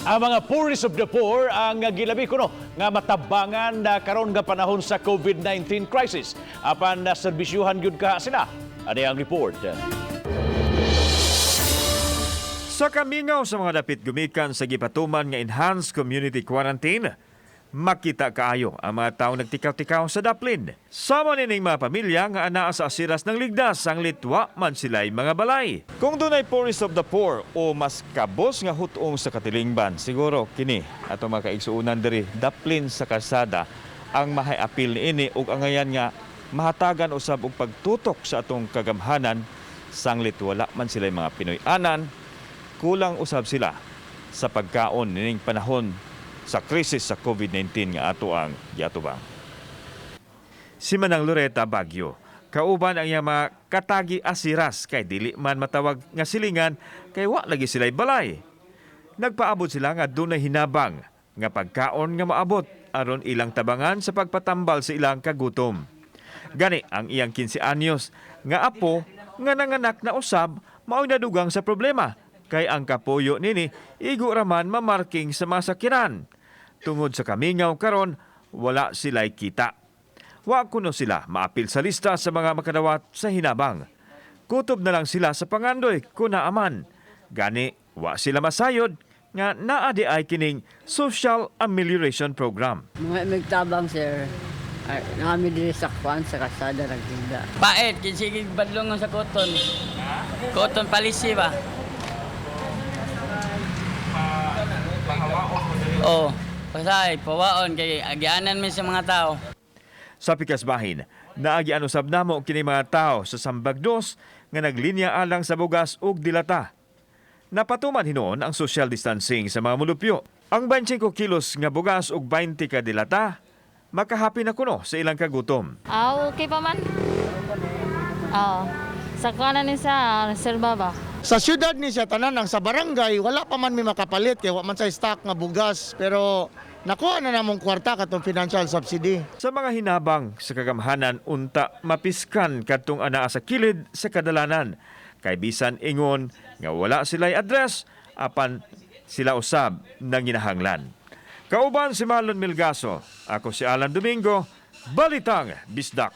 Ang mga poorest of the poor ang gilabi kuno nga matabangan na karon nga panahon sa COVID-19 crisis. Apan na serbisyuhan gyud kaha sila. Ani ang report. Sa kamingaw sa mga dapit gumikan sa gipatuman nga enhanced community quarantine, makita kaayo ang mga taong nagtikaw-tikaw sa daplin. Sama nining mga pamilya nga anaa sa asiras ng ligdas ang litwa man sila'y mga balay. Kung dunay poorest of the poor o mas kabos nga hutong sa katilingban, siguro kini atong mga kaigsuonan diri daplin sa kalsada ang mahay apil niini ug angayan nga mahatagan usab og pagtutok sa atong kagamhanan sanglit wala man sila'y mga Pinoy-anan, kulang usab sila sa pagkaon nining panahon sa krisis sa COVID-19 nga ato ang giatubang. Si Manang Loretta Baguio, kauban ang iyang mga katagi asiras kay dili man matawag nga silingan kay wa lagi sila'y balay. Nagpaabot sila nga dunay hinabang nga pagkaon nga maabot aron ilang tabangan sa pagpatambal sa ilang kagutom. Gani ang iyang 15 anyos nga apo nga nanganak na usab mao'y nadugang sa problema kay ang kapuyo nini igo raman mamarking sa mga sakyanan. Tungod sa kamingaw karon, wala sila'y kita. Wa kuno sila maapil sa lista sa mga makadawat sa hinabang. Kutob na lang sila sa pangandoy kung naaman. Gani, wa sila masayod nga naa diay kining Social Amelioration Program. Mga nagtabang, sir. Ay, nami diri sa kwan sa kasada nagtinda. Pait, sige badlong sa cotton. Cotton policy ba? Oh, pasay, pawaon kay agianan mi sa mga tao. Sa pikas bahin, naagian usab namo kini mga tao sa Sambag Dos nga naglinya alang sa bugas ug dilata. Napatuman hinuon ang social distancing sa mga mulupyo. Ang 25 kilos nga bugas ug 20 ka dilata makahapi na kuno sa ilang kagutom. Ah, okay pa man. Oo. Sa kuha ni sa reserva ba? Sa syudad ni siya tanan, ang sa barangay wala pa man mi makapalit kay wa man sa stock nga bugas, pero nakuha na namong kwarta katong financial subsidy. Sa mga hinabang sa kagamhanan, unta mapiskan kadtong anaa sa kilid sa kadalanan. Kay bisan ingon nga wala sila'y address apan sila usab nanginahanglan. Kauban si Marlon Milgaso, ako si Alan Domingo, Balitang Bisdak.